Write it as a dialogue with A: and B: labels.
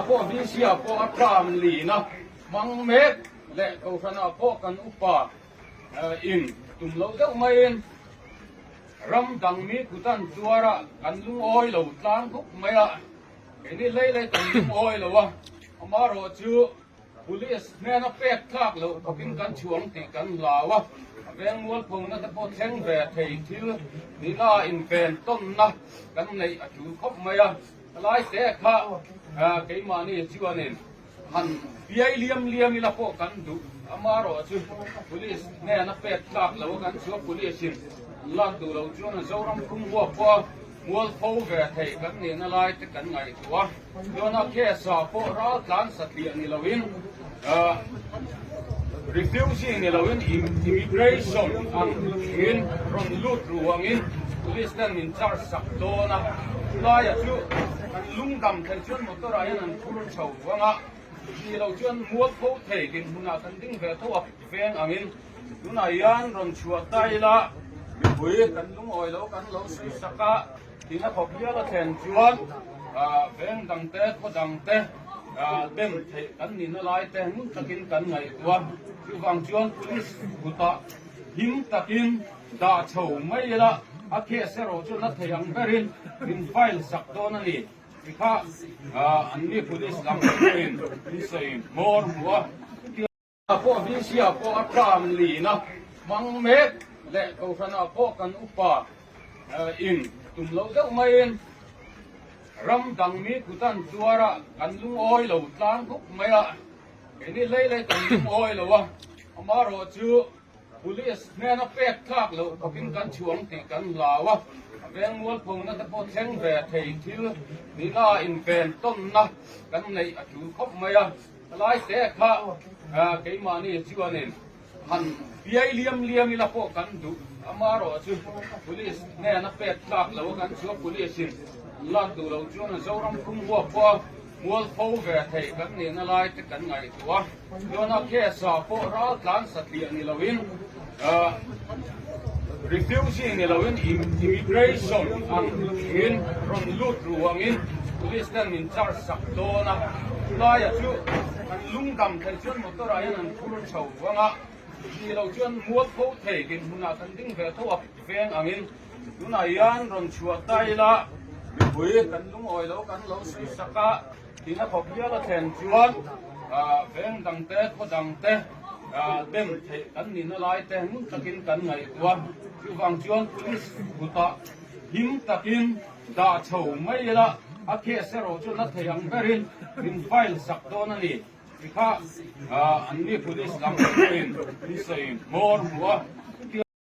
A: Pawh VC ah pawh a term lina hmang mek leh kohhran ah pawh kan upa in tum lo deuh maiin ram dang mi kutan tuar ah kan lungawi lo tlang khawp mai a, keini hlei hlei kan lungawi lo a, amaherawhchu Police hnena pek tlak loh khawpin kan chhuang tih kan hlau a, a veng mualphona te pawh thleng ve thei thil nihna inven tawnna kan neih a tul khawp mai a. Lai te kha keimahni chuanin han piai liam liam ila pawh kan duh amaherawhchu Police hnena pek tlak loh a kan chhuah Police in an lak duh loh chuan Zoram phung huap pawh Mualpho ve thei kan nihna lai te kan ngaihtuah a, chuan a case ah pawh raltlan satliah ni loin refugee ni loin immigration ang in rawn lut ru angin police ten min charge sak dawn a, chulaiah chu kan lungdam theih chuan motor ah hian an phur chho vang a, ni lo chuan mualpho thei dinhmunah kan ding ve tho a veng angin. Tunah hian rawn chhuah ta ila mipui kan lungawi lo kan lo sawi sak a, tina khawp hial a thlen chuan veng dang te khaw dang te dem theih kan nihna lai te ngun takin kan ngaihtuah. Chuvang chuan police kutah him takin dah chho mai ila a case erawh chu na thei ang berin min file sak dawn a ni. Tikha anni police lam pawhin min sawi hmawr hmu a. Pawh VC ah pawh a term lina hmang mek leh kohhran ah pawh kan upa in tum lo deuh maiin ram dang mi kutan tuar ah kan lungawi lo tlang khawp mai a, keini hlei hlei kan lungawi lo a, amaherawhchu Police hnena pek tlak loh khawpin kan chhuang tih kan hlau a, a veng mualphona te pawh thleng ve thei thil nihna inven tawnna kan neih a tul khawp mai a. Lai te kha keimahni chuanin han piai liam liam ila pawh kan duh amaherawhchu Police hnena pek tlak lo a kan chhuah Police in an lak duh loh chuan Zoram phung huap pawh mualpho ve thei kan nihna lai te kan ngaihtuah a. Chuan a case ah pawh raltlan satliah ni loin refugee ni loin immigration ang in rawn lut ru angin police ten min charge sak dawn a, chulaiah chu kan lungdam theih chuan motor ah hian an phur chho vang a, ni lo chuan mualpho thei dinhmunah kan ding ve tho a veng angin tunah hian rawn chhuah ta ila mipui kan lungawi lo kan lo sawi sak a. Tina khawp hial a thlen chuan veng dang te, khaw dang te dem theih kan nihna lai te ngun takin kan ngaihtuah. Chuvang chuan police kutah him takin dah chho mai ila a case erawh chu na thei ang berin min file sak dawn a ni tikha anni police lam pawhin min sawi hmawr hmu a.